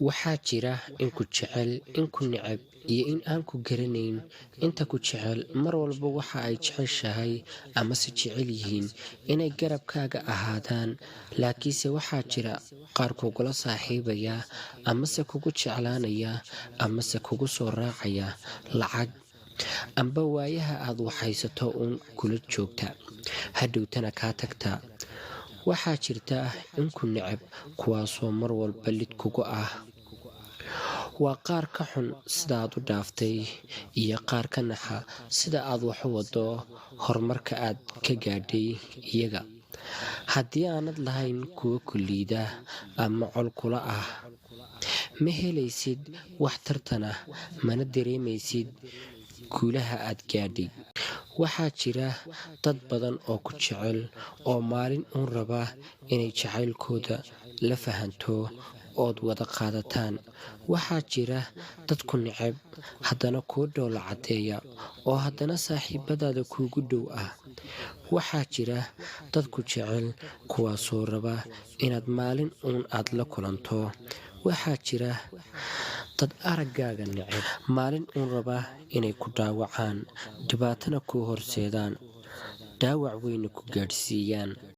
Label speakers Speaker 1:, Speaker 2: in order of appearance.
Speaker 1: Waxaa jira in ku jecel, in ku neceb iyo in aan ku garanayn. Inta ku jecel mar walba waxa ay jeceshahay amase jecel yihiin inay garabkaaga ahaadaan, laakiinse waxaa jira qaar kugula saaxiibaya amase kugu jeclaanaya amase kugu soo raacaya lacag amba waayaha aad wax haysato uun kula joogta, hadhowtana kaa tagta. Waxaa jirta in ku neceb, kuwaasoo mar walba lid kugu ah. Waa qaar ka xun sida aad u dhaaftay iyo qaar ka naxa sida aad wax u wado, horumarka aad ka gaadhay iyaga. Haddii aanad lahayn kuwo ku liida ama col kula ah, ma helaysid wax tartana, mana dareemaysid guulaha aad gaadhay. Waxaa jira dad badan oo ku jecel oo maalin uun raba inay jacaylkooda la fahanto ood wada qaadataan. Waxaa jira dad ku neceb, haddana kuu dhoola caddeeya oo haddana saaxiibadaada kuugu dhow ah. Waxaa jira dad ku jecel, kuwaasoo raba inaad maalin uun aad la kulanto. Waxaa jira dad araggaaga neceb, maalin uun raba inay ku dhaawacaan, dhibaatana kuu horseedaan, dhaawac weyna ku gaadhsiiyaan.